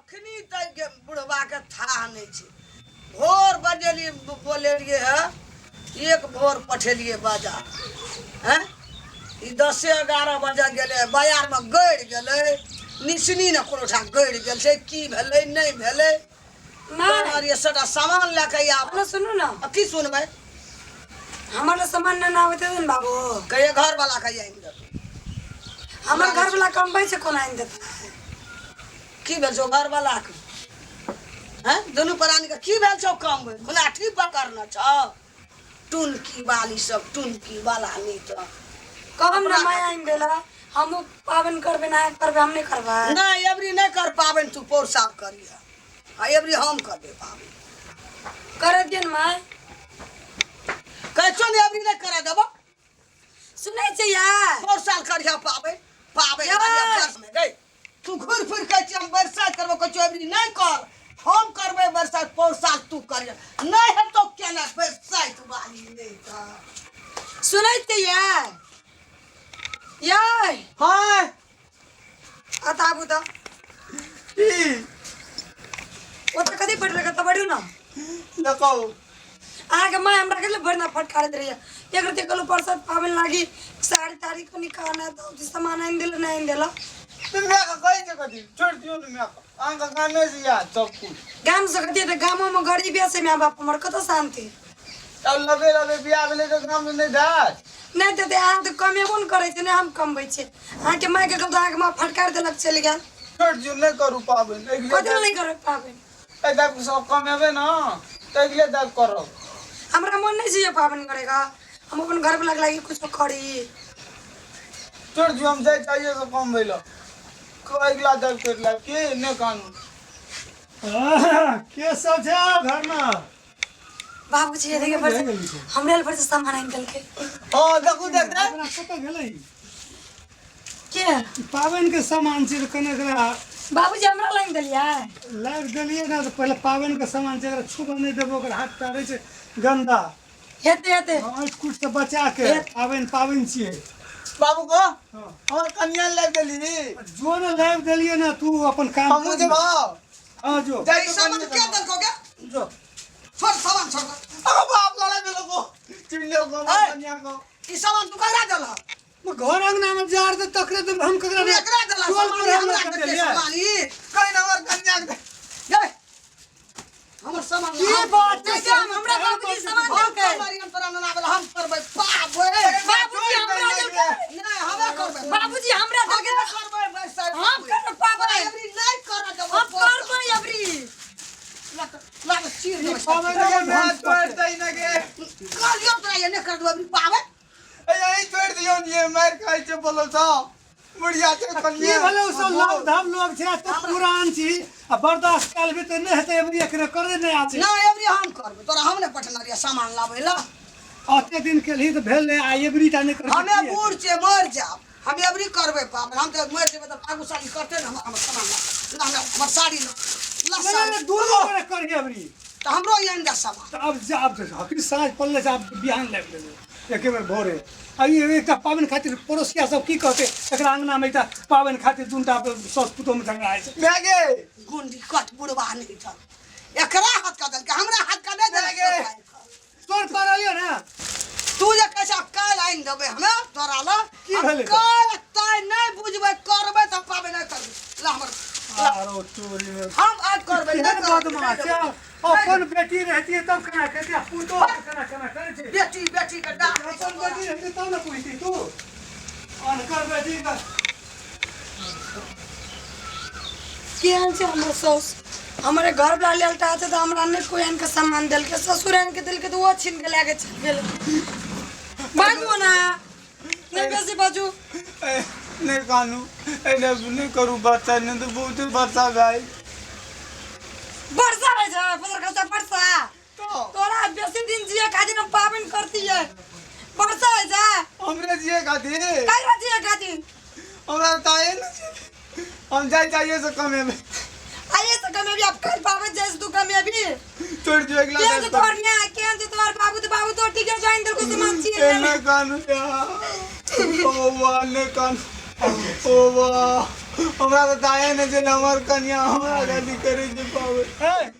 अखनी तक के बुढ़वा के थाह नहि छै। भोर बजेलियै, बोलेलियै है, एक भोर पठेलियै बाजार। हैं, ई 10-11 बजे गेलै, बाजारमे गड़ि गेलै। निसनी ने कोनो ठाम गड़ि गेल छै। की भेलै, नहि भेलै? नहि। ये सबटा सामान लए कऽ आब। अपने सुनू ने। आ की सुनबै? हमर लए सामान नहि आबैत ने बाबू। कहिए घर वाला के आनि देतौ। हमर घर वाला कमबै छै, कोना आनि देतै? की भेल छौ घर वाला के? हैं, दुनू प्राणी के की भेल छौ कमबै? गुनाठी पकड़ने छौ टुनकी वाली सब, टुनकी वाला नहीं तो। कहम ने माय आनि देला, हमहूँ पाबनि करबै ना करबै, हम नहि करबै। नहीं, एबरी नहीं कर पाबनि, तू पौर साफ करिह। आ एबरी हम करबै पाबनि। करे दियौ ने माय। कहै छौ ने, एबरी नहीं करा देबो। सुनै छै यार? पौर साल करिह पाबनि, पाबनि। यार। वर्ष में गई तू घुरि फिर कहै छी हम बरसात करबो। कहै छियौ एबरी नहीं कर, हम करबै बरसात, पौर साल तू करिह। नहीं हेतौ केना बरसात वाली नहीं तऽ। सुनै छै यार? यार। हाँ। आ तऽ आबू तऽ। की? ओतऽ कथी पढ़ि तऽ बढ़ू ने। देखो। अहाँके माय हमरा कथी भरि ना फटकारैत रहैया। एक रति कहलहुँ परसाद पाबनि लागी साड़ी ताड़ी कनि कहना तऽ सामान आनि देलक, नहि आनि देलक। तऽ माय के कहै छै कथी? छोड़ि दियौ ने माय के, अहाँके गामे से याद सब कुछ। गामसँ कथी हेतै? गामोमे गरीबे छै माय बाप हमर, कतऽ शान्ति? तब लबे लबे बियाह भेलै तऽ गाममे नहि देत? नहि देतै। अहाँ तऽ कमेबो ने करै छै ने, हम कमबै छियै। अहाँके मायके कहलहुँ तऽ अहाँके माँ फटकारि देलक, चलि गेल। छोड़ि दियौ, नहि करू पाबनि अगिले। कथी लए नहि करबै पाबनि? एहि दाबि सब कमेबै ने तऽ अगिले दाबि करब। हमरा मन नहि छै जे पाबनि करैके, हम अपन घरवलाके लागि कुछो करी। छोड़ि दियौ, हम जाइ चाहिए से कमबै लए, अगिला दाबि करि लेब। की नहि कानू? के सब छै घरमे? बाबूजी, ये देखिए, बड़ हमरे लए बड़ सामान आनि देलकै। हँ, देखू, देख देख। एकरा कतऽ गेलै? के? ई पाबनि के सामान छै तऽ कने एकरा। बाबूजी, हमरा लानि देलियै? लाबि देलियै ने तऽ पहिले पाबनि के सामान छै, एकरा छुबऽ नहि देबो, ओकर हाथ पैर रहै छै गन्दा। हेतै, हेतै। ऐंठ कुट से बचा के। पाबनि पाबनि छियै। बाबू को। हँ। हमर कनिया लाबि देली। जो ने, लाबि देलियै ने, तू अपन काम हमहूँ कर ने। जेबौ। हाँ, जो। जाइ ई सामान के देलकौ गे? जो। छोड़ सामान, छोड़। अरे बाप, लड़ाई भेलो को चिल्लो को। ऐ। कनिया को। ई सामान तू ककरा देलह? घर अंगना में जार दे तकरे दे, हम ककरा तू दे? एकरा देलह टोल सामान? पर हम हमरा ना देलकै देलियै। सामान ई? कहीं ना हमर कनिया के दे। गे, हमर सामान। की बात नहि छै? जाम, हमरा बाबूजी सामान हम देलकै। करबै, हम तोरा नना वाला, हम करबै पाबनि। बाबूजी हमरा देलकै। नहि, हमे करबै। बाबूजी हमरा देलकै। हमे करबै बैसाख। हम करबै पाबनि। एबरी नहि करऽ देबौ। हम करबै अबरी। लाग चीर ई देबै। पाबनि अरे के मैं भांज छोड़ पकड़े। दे ना के। कहलियौ तोरा, ये नहि कर देबौ एबरी पाबनि। ए, यही छोड़ दियो ने, मार खाइ छै बोलो सा बुढ़िया छै। की कनिया भेलै? ओ सब लाभ धाम लोग छै, आ तू पुरान छी आ बर्दाश्त कयल भी तऽ नहि हेतै। एबरी एकरे करे नहि आबै। नहि, एबरी हम करबै। तोरा हम नहि पठेने रहियै सामान लाबै लए? ओते दिन केलही तऽ भेल नहि, आ एबरी टा नहि करबै? हमे की हेतै? बूढ़ छियै, मरि जायब। हम एबरी करबै पाबनि। हम तऽ मरि जेबै तऽ आगू साल ई करतै ने। हमर सामान ला ला, हमरा हमर साड़ी ला ला। नहि, साड़ी नहि, दुनू गोरे करही एबरी। तऽ हमरो आनि दे सामान। तऽ आब जा, आब हकरी साँझ पड़लै से आब बिहान लाबि लेबै एके बेर भोरे। आ ई एकटा पाबनि खातिर पड़ोसिया सब की कहतै? एकरा अंगनामे एकटा पाबनि खातिर दूटा साउस पुतोहमे झगड़ा होइ छै। मैं गे। गुंडी कट बुढ़बा नहि छल, एकरा हाथ का देलकै, हमरा हाथ का नहि देलकै। तोर पड़लियो ने। तू जे कहै छै काल्हि आनि देबै हमे तोरा लए। की भेलै? काल्हि तै नहि बुझबै, करबै तऽ पाबै, नहि करबै। ला हमर। आरो चोरी में हम आज करबै, नहि केहन करबै, बदमाश नहि छै। देबै। अपन बेटी रहती तब केना कहती, आ पुतोह के केना केना करै छै? बेटी बेटी के डाक। अपन बेटी रहती तब ने पूछती तू, अनकर बेटी का। केहन छै हमर साउस? हमरे घरवला लेल टा छै तऽ हमरा नहि कोइ आनि कऽ सामान देलकै। ससुर आनि कऽ देलकै तऽ ओहो छीन कऽ लए कऽ चलि गेलै। बाजू ने, नहि बेसी बाजू। ए, नहि कानू, एना नहि करू बच्चा, नहि तऽ बहुत बच्चा भाई। वर्षा होइ छै पतर खसा वर्षा। तो तोरा बेसी दिन जिए खातिर हम पाबनि करतियै। वर्षा होइ छै। हमरे जिए खातिर। काहे जिए खातिर? हमरा ताए ने छै, हम जाइ चाहिए से कमेबै। आइए से कमेबी? आब काल्हि पाबनि जाइ से तू कमेबी? छोड़ दियो, अगिला केहन बेर छै तोहर न्याय? केहन छै तोहर बाबू? तऽ बाबू तो ठीके जानि देलको सामान छीन ए लेलको। नहि कानू यार, ओ बा, नहि कानू, ओ बा। हमरा तऽ दाए नहि छै ने हमर कनिया हमरा गलती करै छै पाबनि। ए।